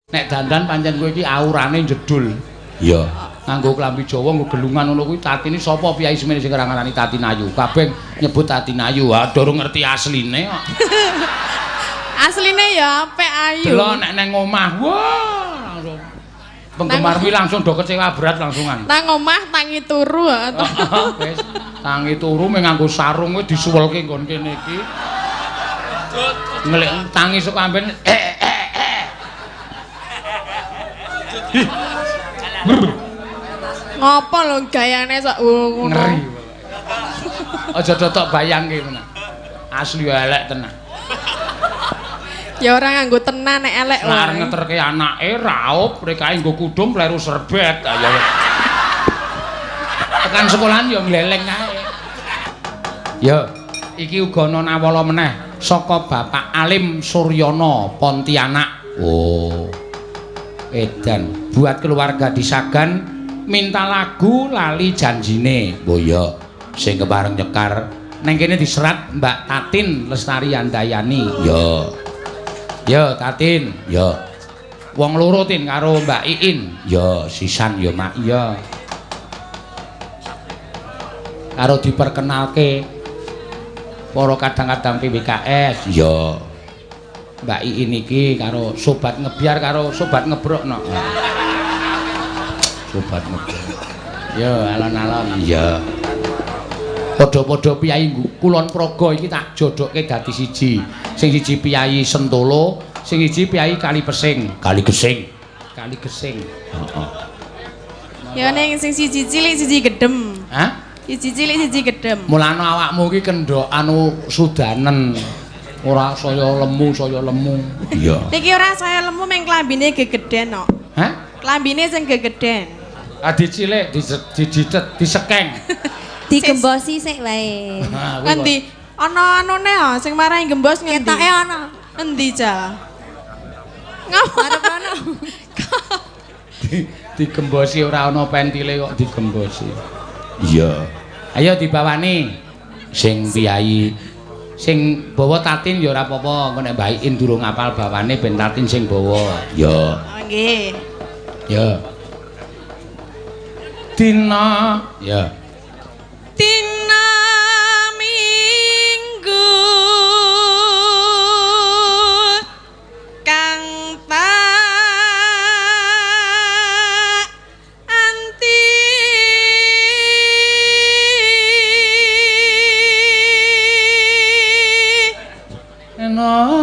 Nek dandan pancen kowe iki aurane jedul. Iya. Nganggo klambi Jawa, nggo gelungan ngono kuwi Tatine sapa piyai semene sing ngarani Tatin Ayu. Kabeh nyebut Tatin Ayu. Ha durung ngerti asline kok. Asline ya apik ayu. Delok nek nang omah, wah langsung penggemar kuwi langsung do kecewa berat langsungan. Nang omah tangi turu. Wis tangi turu mung nganggo sarung kuwi disuwelke nggon kene iki. Ngelik tangi sok amben. Ngopo lho gayane sok ngono. Ngeri. Aja dotok bayangke tenan. Asli elek tenan. Ya ora nganggo tenan nek elek wae. Lah ngeterke anake raup, rekae nggo kudung kleru serbet. Ayo. Tekan sekolahan ya ngleleng kae. Ya, iki uga ana nawala meneh saka Bapak Alim Suryono Pontianak. Oh. Edan, buat keluarga di Sagan minta lagu Lali Janjine. Oh iya, sing kepareng nyekar neng kene diserat Mbak Tatin Lestari Andayani. Ya. Ya Tatin, ya. Wong loro Tin karo Mbak Iin. Ya, sisan ya Mak. Ya. Karo diperkenalke para kadang-kadang PWKS. Ya. Mbak Iin iki karo sobat ngebiar karo sobat ngebrokno. Sobat ngebrok. Ya alon-alon. Ya. Padha-padha piyai Kulon Progo iki tak jodohke dadi siji. Sing siji piyai Sentolo, sing siji piyai Kali Pesing. Kali Gesing. Kali Gesing. Heeh. Ya ning sing siji cilik siji gedhem. Hah? Siji cilik siji gedhem. Mulane awakmu iki kendhok anu sudanen. Ora saya lemu, saya lemu. Iya. Niki ora saya lemu meng klambine gegeden kok. Hah? Klambine sing gegeden. Adi cilik dicicet, disekeng. Digembosi sik wae. Ngendi? Ana anune ha sing marai gembos ngendi? Ketoke ana. Endi jal? Ngapa? Arep ana. Digembosi ora ana pentile kok digembosi. Iya. Ayo dibawani sing piyai sing bawa Tatin ya ora apa-apa, engko nek Mbak Iin durung apal bawane ben Tatin sing bawa. Ya. Oh nggih. Ya. Dina ya. Dina Minggu kang tak anti eno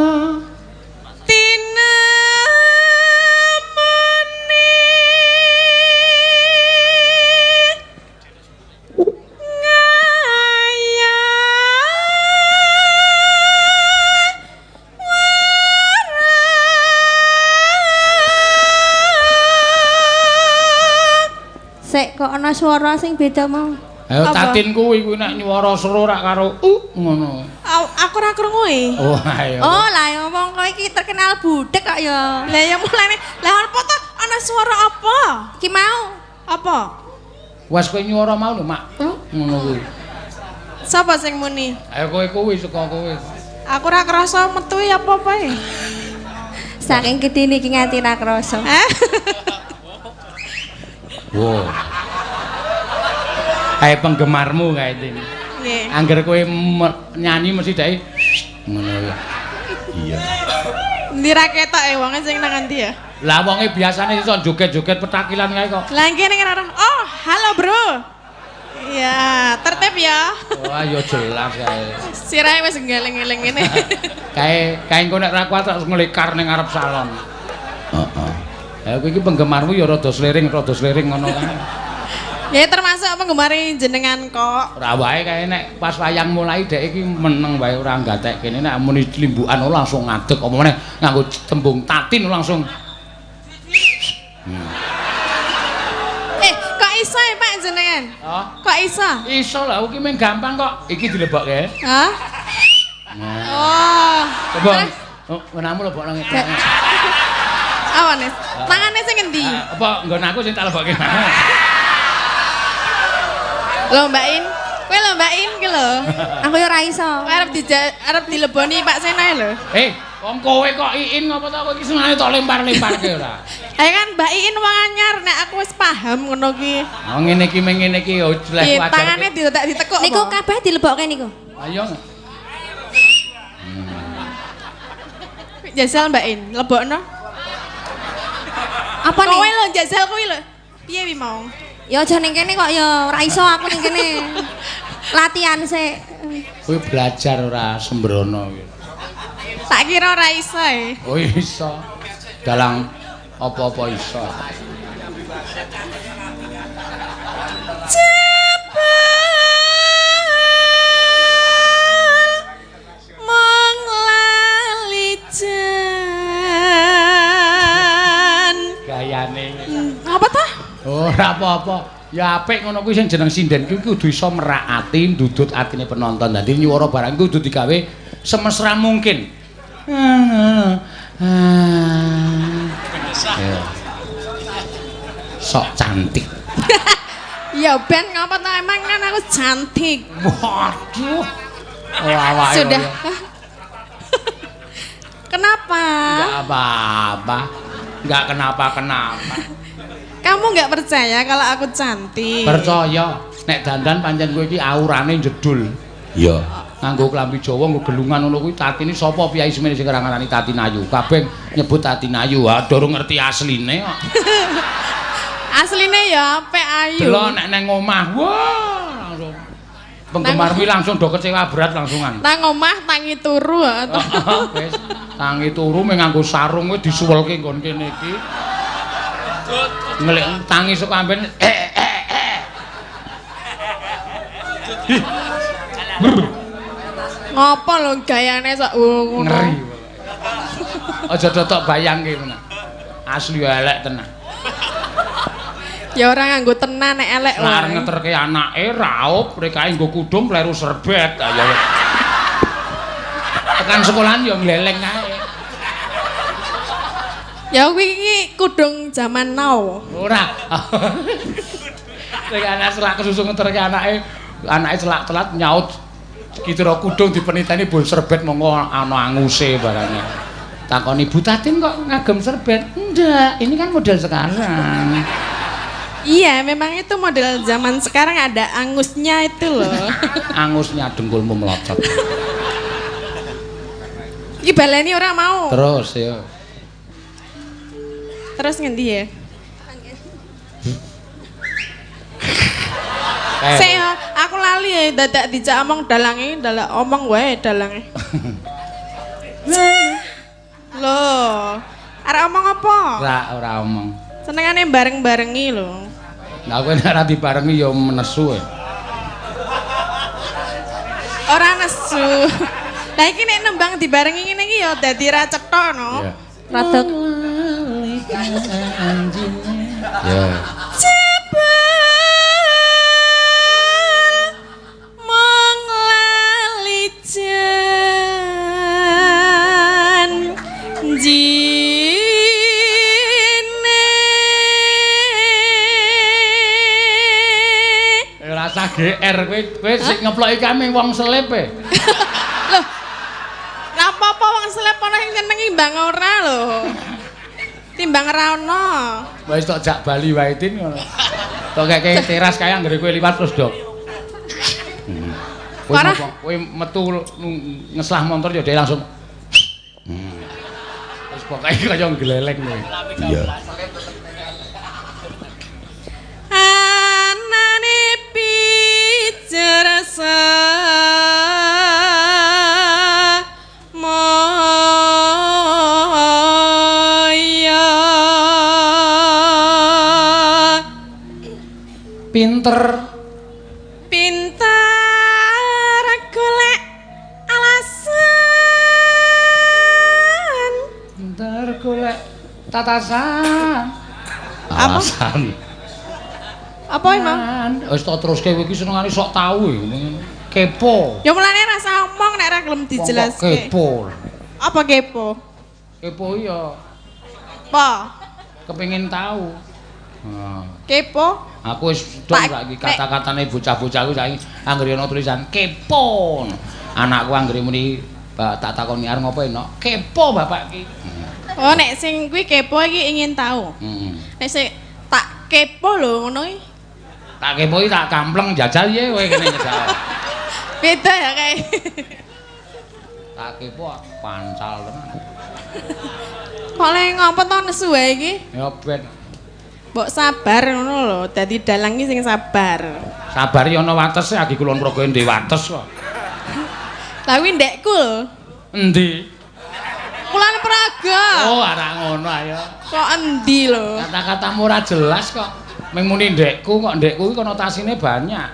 Sik kok ana swara sing beda mau. Ayo Tatin kuwi kuwi nek nyuwara seru rak karo ngono. Aku ora krungu e. Oh ayo. Oh lah ya wong kowe iki terkenal budhek kok ya. Lah ya mulane lah apa to ana suara apa? Iki mau. Apa? Wes kowe nyuwara mau lho, Mak. Ngono kuwi. Sapa sing muni? Ayo kowe kuwi saka kowe. Aku ora krasa metu ya apa-apa e. Saking gedene iki nganti ra krasa. Wow. Kayak penggemarmu kae Tin. Nggih. Angger kowe nyanyi mesti dhek ngono ya. Iya. Endi ra ketok e wonge sing nang endi ya? Lah wonge biasane iso joget-joget petakilan kae kok. Lah kene ora. Oh, halo bro. Iya, tertib ya. Wah, ya jelas kae. Sirahe wis nggeleng-ngeleng ngene. Kae kae engko nek ra kuat terus nglekar ning ngarep salon. Heeh. Ya kowe iki penggemarmu ya rada sliring ngono kae. Ya termasuk penggemar jenengan kok. Ora wae kae nek pas wayang mulai dhek iki meneng wae ora gatek kene nek muni limbukan langsung ngadeg apa meneh nganggo tembung Tatin langsung. Kok iso ya Pak jenengan? Oh? Kok iso? Iso lah iki mung gampang kok. Iki dilebokke. Hah? Nah. Oh. Coba. Oh, nggonmu lebokno ngene. Awane. Tangane sing endi? Apa nggon aku sing tak lebokke? Lho Mbak In, kowe lho Mbak In ki lho. Aku yo ora iso. Kowe arep dileboni Pak Sena lho. Wong kowe kok Iin ngopo to kowe iki senengane tok lempar-lemparke ora? Ayo kan Mbak Iin wong anyar nek aku wis paham ngono ki. Oh ngene iki mengene iki ya jelek wajar. Tangane diletak ditekuk. Niku kabeh dilebokke niku. Ayo. Jajal Mbak Iin, lebokno. Apa nih? Kowe lho jajal kuwi lho. Piye wi mau? Ya aja ning kene kok ya ora iso aku ning kene. Latihan sik. Kowe belajar ora sembrono kuwi. Tak kira ora iso e. Oh iso. Dalang apa-apa iso. Jebul mung lali jan. Gayane. Apa ta? Ora apa-apa. Ya apik ngono kuwi sing jeneng sinden kuwi kudu iso merak ati, ndudut atine penonton. Dadi nyuwara barang kudu digawe semesra mungkin. Sok cantik. Ya ben ngapa ta emang kan aku cantik. Waduh. Oh, awake. Sudah. Kenapa? Enggak apa-apa. Enggak kenapa-kenapa. Kamu enggak percaya kalau aku cantik? Percaya. Nek dandan pancen kowe iki aurane jedul. Iya. Nganggo klambi Jawa, nggo gelungan ngono kuwi Tatine sapa piyai semene sing ngarani Tatin Ayu. Kabeh nyebut Tatin Ayu. Ha durung ngerti asline kok. Asline ya apik ayu. Delok nek nang omah, wah langsung penggemar kuwi langsung do kecewa berat langsungan. Nang omah tangi turu. Wis tangi turu mung nganggo sarung kuwi disuwelke nggon kene iki. Ngelik tangi sok amben. Ngopo lho gayane sok ngono. Ngeri. Aja totok bayangke tenan. Asli elek tenan. Ya ora nganggo tenan nek elek wae. Arep ngeterke anake raup, rekae nggo kudung kleru serbet. Ayo. Tekan sekolahan ya ngleleng kae. Ya kuwi iki kudung jaman now. Ora. Sing anak selak kesusu ngeterke anake, anake selak telat nyaut kira kudung dipeniteni bol serbet monggo ana anguse barangnya. Takoni Bu Tatin kok ngagem serbet? Ndak, ini kan model sekarang. Iya, memang itu model zaman sekarang ada angusnya itu loh. Angusnya dengkulmu melocot. Iki baleni ora mau. Terus ya. Terus ngendi ya? Saya aku lali ya dadak dijak omong dalange, dalak omong wae dalange. Loh, arek omong apa? Ora omong. Senengane bareng-barengi lho. Lah kowe nek ora dibarengi ya nesu e. Ora nesu. Lah iki nek nembang dibarengi ngene iki ya dadi ra cetha no. Rada ya. Jebul mung lali janjine. Rasa GR kowe sing ngeploki kami wong selip e. Loh. Lah apa-apa wong selip ana sing nyenengi mbang ora lho. Timbang ra ono. Wis tok jak bali wae Tin ngono. Tok keke teras kaya anggere kowe liwat terus, Dok. Kowe kowe metu ngeslah montor ya dhek langsung. Wis pokoke kaya ngleleng kowe. Iya. Anane pijersa moya. Pinter pinter golek alasan, pinter golek tatasan. Alasan apa emang? Wis tok teruske kowe iki senengane sok tau e. Kepo. Ya mulane rasa omong nek ora gelem dijelaske. Kepo. Apa kepo? Kepo iya. Apa? Kepengin tahu. Kepo. Aku wis dong saiki kata-katane bocah-bocah ku saiki anggere ana tulisan kepo. Anakku anggere muni Tak takoni arep ngopo enak? Kepo bapak iki. Oh, nek sing kuwi kepo iki ingin tahu. Heeh. Nek sing tak kepo lho ngono iki. Tak kepo iki tak kampleng jajal piye kowe kene jajal. Beda ya kae. Tak kepo pancal tenan. Kok le ngopo to nesu wae iki? Ya ben. Mbok sabar ngono lho, dadi dalang iki sing sabar. Sabar ya ana watese, agi Kulon Progo ndek wates kok. Lah kuwi ndekku lho. Endi? Kulon Progo. Oh, ora ngono ayo. Kok endi lho? Kata-katamu ora jelas kok. Ming muni ndekku kok ndekku kuwi konotasine banyak.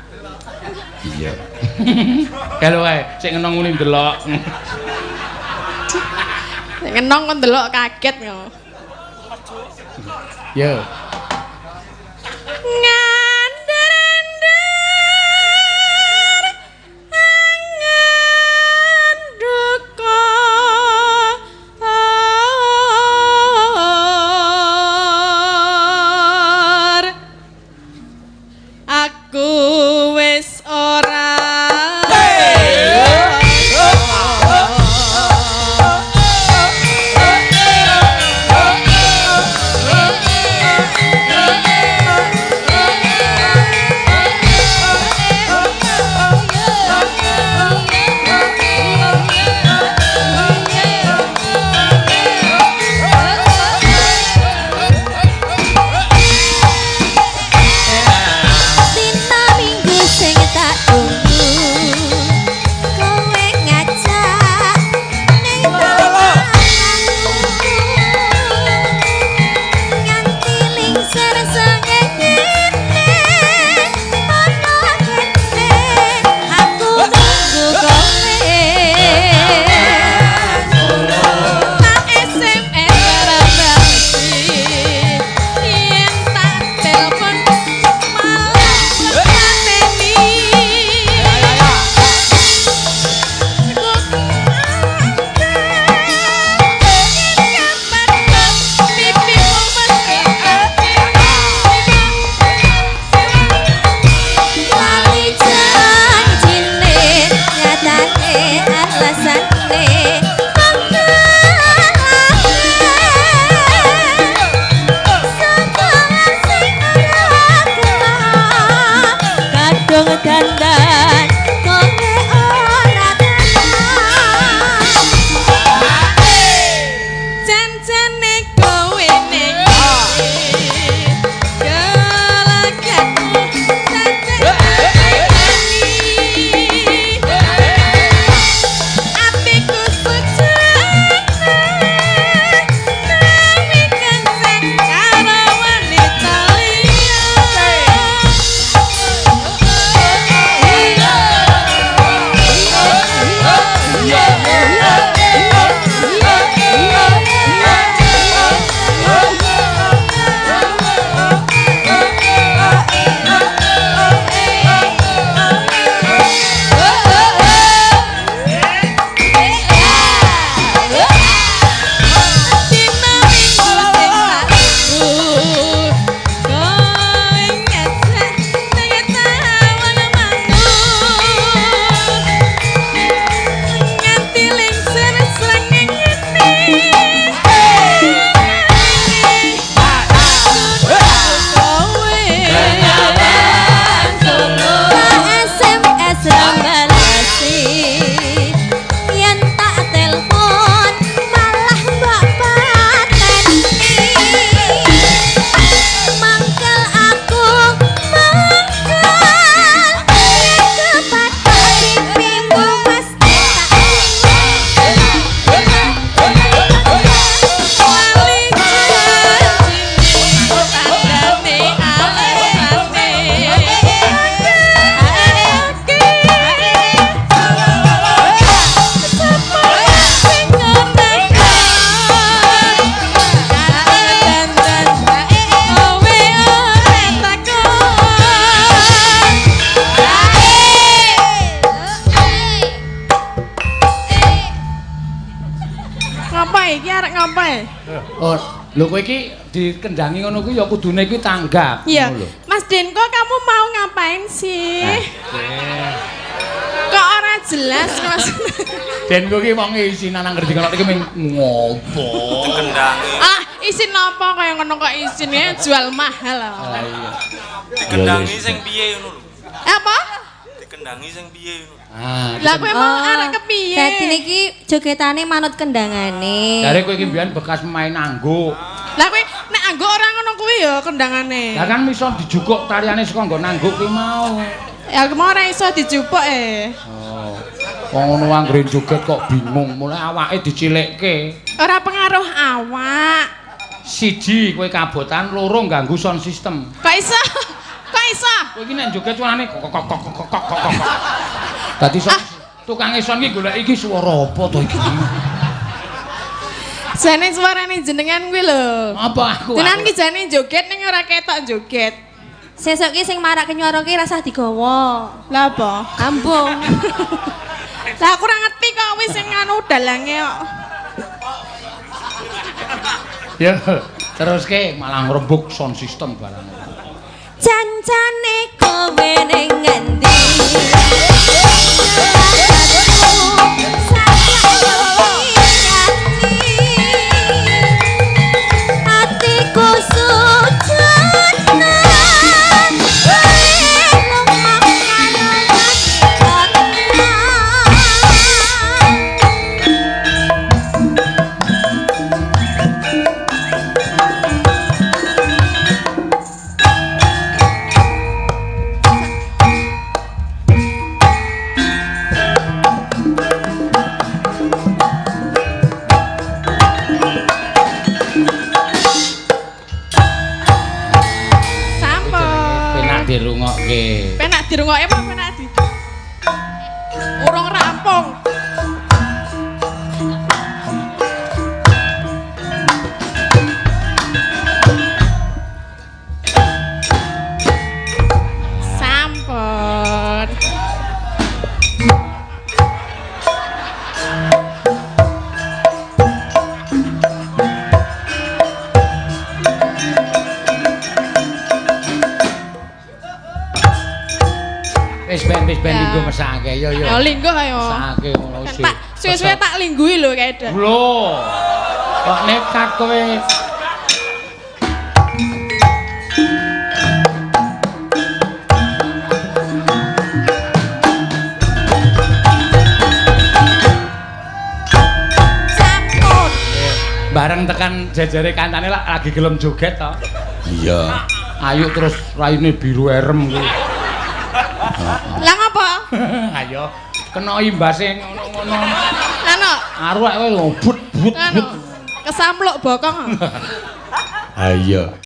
Iya. Kalau wae sing ngenong muni ndelok. Sing ngenong kok ndelok kaget ngono. Yo. Ngandar-andar angan duka aku wis ora. Oh, lho kowe iki dikendangi ngono kuwi ya kudune kuwi tanggap. Iya. Mas Denko, kamu mau ngapain sih? Kok ora jelas, Mas? Den kowe iki wong isinan nang ngerti kono iki ming ngopo. Dikendangi. Ah, isin apa kaya ngono kok isine jual mahal. Ah iya. Dikendangi sing piye ngono lho. Apa? Dikendangi sing piye ngono. Ah. Lah kowe mau arek kepiye? Dadi niki jogetane manut kendangane. Jare kowe iki mbiyen bekas pemain angguk. Lah kowe nek angguk ora ngono kuwi ya kendangane. Lah kan iso dijukuk tariane saka nggon nangguk kuwi mau. Ya aku mau ora iso dijupuk e. Oh. Wong ngono anggere joget kok bingung, mulai awake dicilikke. Ora pengaruh awak. Siji kowe kabotan, loro ganggu sound system. Kok iso? Kok iso? Kowe iki nek joget suarane kok kok kok kok kok kok. Dadi tukange sound iki golek iki swara apa to iki? Jane suarane jenengan kuwi lho. Apa aku? Jenengan ki jane joget ning ora ketok joget. Sesuk ki sing marake nyuara ki rasah digawa. Lah apa? Ambung. Lah aku ora ngerti kok wis sing anu dalange kok. Ya, teruske malah ngrembug sound system barang. Jancane kowe ning ngendi? Atiku sujana. Dirungokke. Penak dirungokke apa penak di? Urung rampung. Sampun. Wis ben lingguh mesake yo yo. Ya lingguh ayo. Mesake ngono sih. Tak suwe-suwe tak lingguhi lho kae. Lho. Kok nekat kowe. Sampun. Bareng tekan jejere kancane lagi gelem joget to. Iya. Ayo terus raine biru erem kuwi. Lah ngapa? Ayo kena imbase ngono-ngono. Lah no. Arwah kowe but but. Kesampluk bokong. Ha iya.